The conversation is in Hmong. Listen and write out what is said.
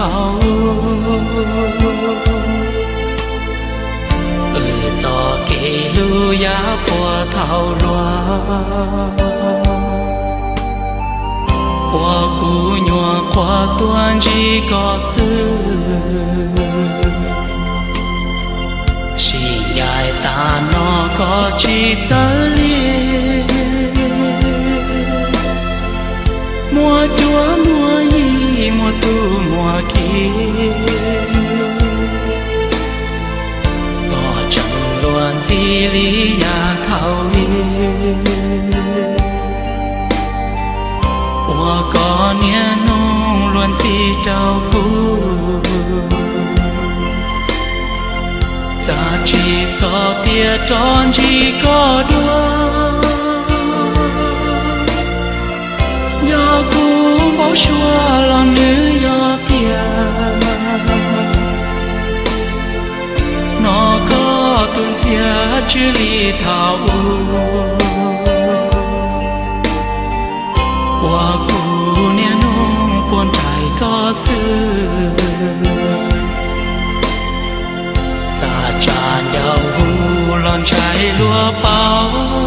thaum wb txoj kev hlub yav puag thaum hluas, uas kuv nyuam qhuav tuaj ntsib koj xwb. Sim ncaim tas no koj tsis txawj li, muaj cuab muaj yig muaj tub muaj ki, koj tseem luag ntxhi li yav thaum ub, uas koj niaj hnub luag ntxhi rau kuv. Xav tsis txog tias rov ntsib koj dua, yog kuv npau suav los nws yog tiag. Hnov koj tus ntxhias tsw li thaum ub, uas kuv niaj hnub puag nraim koj xwb. Xav tsa ncauj hu los ntshai luag paub,